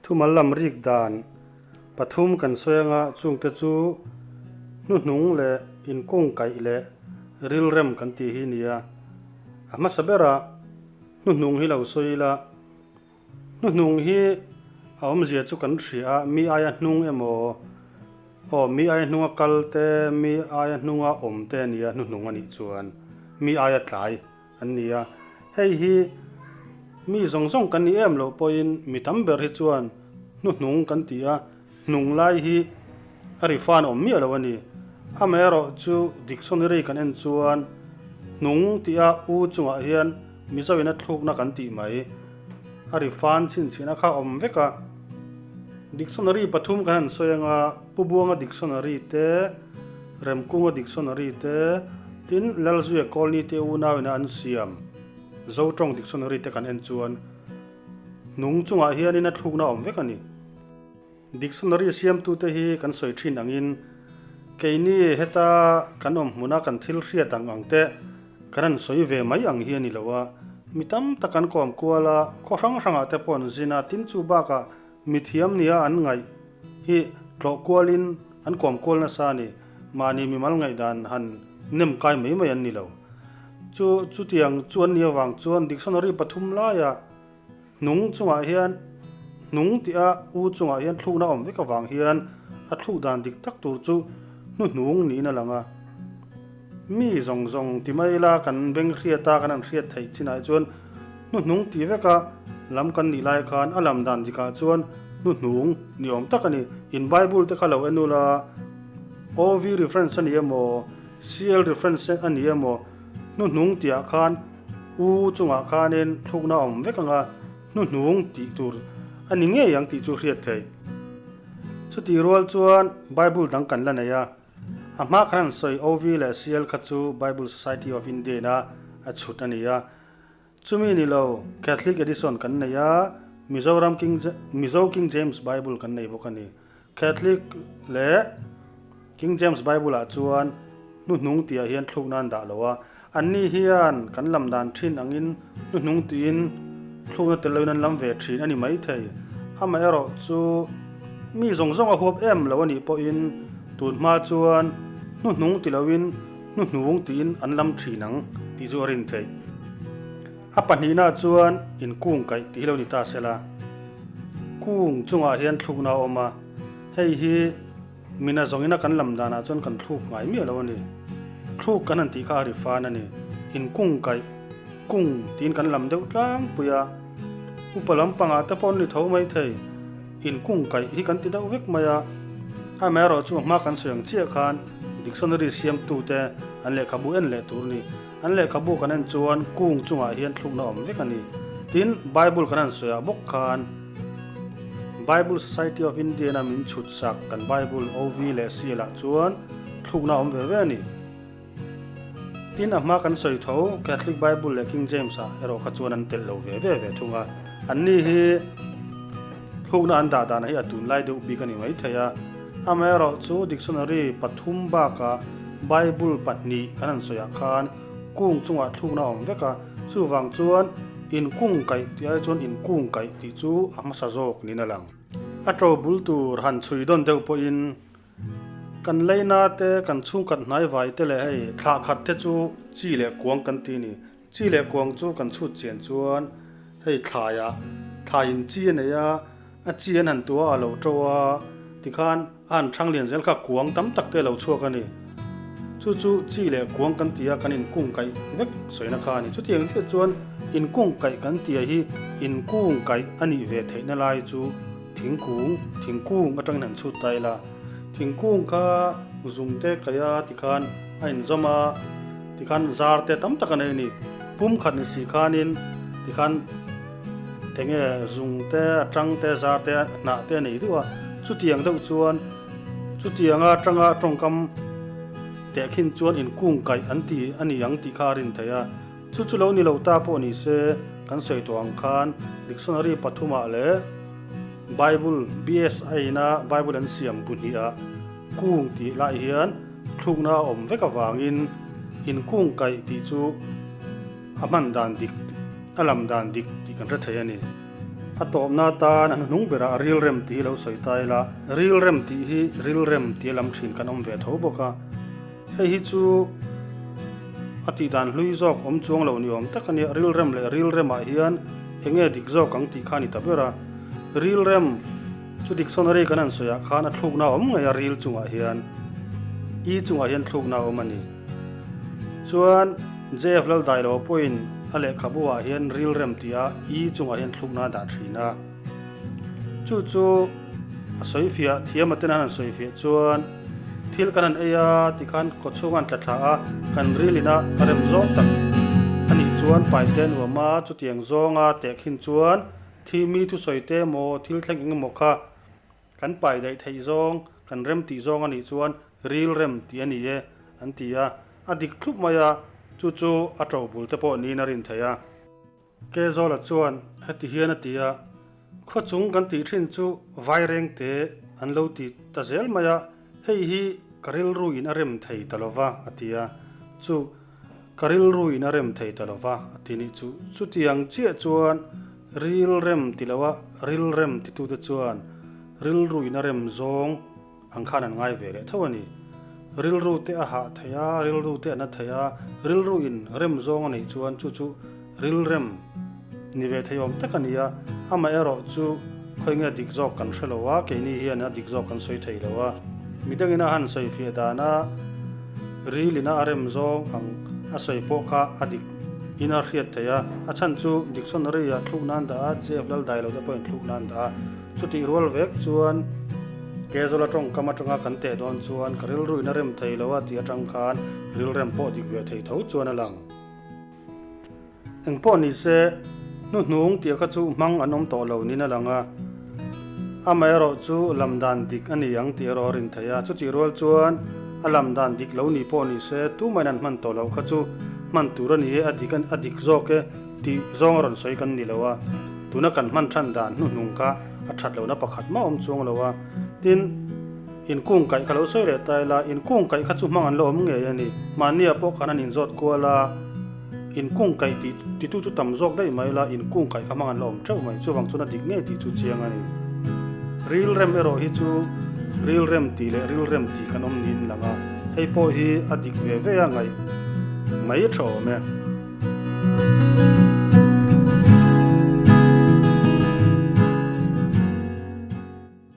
Thumal lam rik dan pathum kan sawi anga chungte chu hnuhnung leh inkungkaih leh rilrem kan tih hi nia. A hmasa berah hnuhnung hi lo sawi ila. Hnuhnung hi a awmzia chu kan hria a, mi aia hnung emaw, aw mi aia hnunga kal te, mi aia hnunga awm te a nia hnuhnung a nih chuan mi aia tlai an ni a. Hei hi mi zawng zawng kan ni em loh pawhin mi tam ber hi chuan hnuhnung kan ti a, hnung lai hi a ri fan awm miah lo a ni. Amaherawhchu dictionary kan en chuan hnung tih a u chungah hian Mizo in a thlukna kan tih mai. A ri fan chhinchhina kha awm vek a. Dictionary pathum kan han sawi anga Pu Buanga dictionary te, Remkunga dictionary te, tin Lalzuia Colony te unau ina an siam Zotawng dictionary te kan en chuan hnung chungah hianin a thlukna awm vek a ni. Dictionary siamtute hi kan sawi thin angin keini heta kan awm hmuna kan thil hriat ang ang te kan han sawi ve mai ang hi a ni lo a, mi tam tak an kawm kual a, khaw hrang hrangah te pawh an zin a, tin chu bakah mi thiam nia an ngaih hi tlawh kualin an kawm kual nasa a ni, mahni mimal ngaihdan han nem kai mai mai an ni lo. Chu chutiang chu an nih avang chuan dictionary pathum laiah Hnung chungah hian hnung tih a u chungah hian thlukna awm vek avang hian a thluk dan dik tak tur chu hnuhnung niin a lang a. Mi zawng zawng ti mai ila kan beng hriat a kan han hriat theih chinah hi chuan hnuhnung tih veka lam kan nih lai khan a lam dan dikah chuan hnuhnung ni awm tak a ni. In Bible te kha lo en ula OV reference a ni emaw CL reference a ni emaw hnuhnung tihah khan U chungah khanin thlukna awm vek anga hnuhnung tih tur a ni ngei ang tih chu hriat theih. Chutih rual chuan Bible dang kan la nei a, a hma khan an sawi OV leh CL kha chu Bible Society of India ina a chhut a ni a. Chumi ni lo Catholic Edition kan nei a, Mizoram King Mizo King James Bible kan nei bawk a ni. Catholic leh King James Bible ah chuan hnuhnung tihah hian thlukna an dah lo a, anni hian kan lam dan thin angin hnuhnung tiin thlukna tel loin an lam ve thin a ni maithei. Amaherawh chu mi zawng zawng a huap em lo a nih pawhin tun hma chuan hnuhnung ti loin hnuhnung tiin an lam thin ang tih chu a rin theih. A pahnihna chuan inkung kaih tih hi lo ni ta sela, kung chungah hian thlukna a awm a, hei hi mina zawngina kan lam danah chuan kan thluk ngai miah lo a ni. Thluk kan han tih kha a ri fan a ni. Inkung kaih, kung tiin kan lam deuh tlangpui a, upa lampangah te pawh an ni tho mai thei. Inkung kaih hi kan ti deuh vek mai a, amaherawhchu a hma kan sawi ang chiah khan dictionary siamtute an lehkhabu en leh tur a ni. An lehkhabu kan en chuan kung chungah hian thlukna awm vek a ni. Tin, Bible kan han sawiah bawk khan Bible Society of India-na min chhut sak kan Bible OV leh CL-ah chuan thlukna awm ve ve a ni. Tin, a hma kan sawi tho Catholic Bible leh King James-ah erawh kha chuan an telh lo ve ve ve thung a. Anni hi thlukna an dah dan hi a tunlai deuh bik a ni maithei a. Amaherawhchu dictionary pathum bakah Bible pahnih kan han sawiah khan kung chungah thlukna a awm vek a, chuvang chuan inkung kaih tih ai chuan inkung kaih tih chu a hmasa zawk niin a lang. A to bul tur han chhui dawn deuh pawhin kan leina te, kan chhungkhat hnaivai te leh hei thlah khat te chu chi leh kuang kan ti a ni. Chi leh kuang chu kan chhut chian chuan hei thlaiah thlaiin chi a nei a, a chi an han tua a lo to a, tikhan a han thang lian zel kha kuang tam tak te a lo chhuak a ni. Chu chu chi leh kuang kan ti a, kan inkung kaih vek sawina kha a ni. Chutiang chiah chuan inkung kaih kan tia hi inkung kaih a nih ve theihna lai chu thingkung, thingkung atangin han chhut ta ila. Thingkung kha zung te kaih a tikhan a inzawm a. Tikhan zar te tam tak a nei a ni. Pum khat ni si khanin tikhan enge zung te, a tang te, zar te, hnah te a nei duh a. Chutiang deuh chuan chutianga tanga tawngkam tehkhin chuan inkung kaih an ti a ni ang tih kha a rin theih a. Chu chu lo ni lo ta pawh ni se kan sawi tawh ang khan dictionary pathumah leh Bible BSI-na Bible an siam bu hniha kung tih lai hian Thlukna a awm vek avangin inkungkaih tih chu a hman dan dik, a lam dan dik tih kan hre thei a ni. A tawpna atan a hnuhnung berah rilrem tih hi lo sawi ta ila, rilrem tih hi rilrem tia lam thin kan awm ve tho bawk a. Hei hi chu a tihdan hlui zawk awm chuang lo ni awm tak a nia, rilrem leh rilremah hian eng nge dik zawk ang tih kha a ni ta ber a. Rilrem chu dictionary kan han sawiah khan a thlukna a awm ngei a, ril chungah hian i chungah hian thlukna a awm a ni. Chuan JF Laldailo pawhin a lehkhabu ah hian rilrem tia i chungah hian thlukna a dah thin a. Chu chu a sawifiah thiam aten an han sawifiah chuan thil kan han ei a tikhan kawchhung an tla thla a, kan rilin a a rem zawng tak a nih chuan paite a nuam a, chutiang zawnga tehkhin chuan thi mi thusawi te emaw thil thleng eng emaw kha Kan pai daih theih zawng, kan rem tih zawng a nih chuan ril rem tih a ni e, an ti a. A dik thlup mai a, chu chu a to bul te pawh niin a rin theih a. Kezawla chuan heti hian a ti a, Khaw chung kan tih thin chu vaireng te an lo ti ta zel mai a, hei hi ka rilru in a rem thei ta lo va, a ti a. Chu ka rilru in a rem thei ta lo va, a ti nih chu. Chutiang chiah chuan Ril rem ti lo a, ril rem titute chuan rilru in a rem zawng ang khan an ngai ve leh tho a ni. Rilru te a hah thei a, rilru te a na thei a, rilru in rem zawng a neih chuan chu chu ril rem ni ve thei awm tak a ni a, amaherawh chu khawi nge dik zawk kan hre lo a, keini hian a dik zawk kan sawi thei lo a, midangin a han sawi fiah dan a, ril in a rem zawng ang a sawi pawh kha a dik. In a hriat theih a, a chhan chu dictionary ah thluk nan dah a, JF Laldailo te pawhin thluk nan dah a. Chutih rual vek chuan Kezawla tawngkam atanga kan teh dawn chuan ka rilru in a rem thei lo a tih atang khan rilrem pawh dik ve thei tho chuan a lang. Engpawh ni se, hnuhnung tih kha chu hmang an awm tawh lo niin a lang a, amaherawh chu lam dan dik a ni ang tih erawh a rin theih a. Chutih rual chuan a lam dan dik lo ni pawh ni se, tumahin an hman tawh loh kha chu hman tur a ni e, a dik a dik zawk e tih zawng a rawn sawi kan ni lo a, tuna kan hman than dan hnuhnung kha a that lohna pakhat mah awm chuang lo a. Tin, inkung kaih kha lo sawi leh ta ila, inkung kaih kha chu hmang an la awm ngei a ni. Mahnia pawh khan an inzawt kual a, inkung kaih tih titu chu tam zawk daih mai ila, inkung kaih kha hmang an la awm teuh mai. Chuvang chuan a dik ngei tih chu chiang a ni. Rilrem erawh hi chu rilrem tih leh rilrem tih kan awm niin lang a. Hei pawh hi a dik ve ve a ngaih mai tha awm e.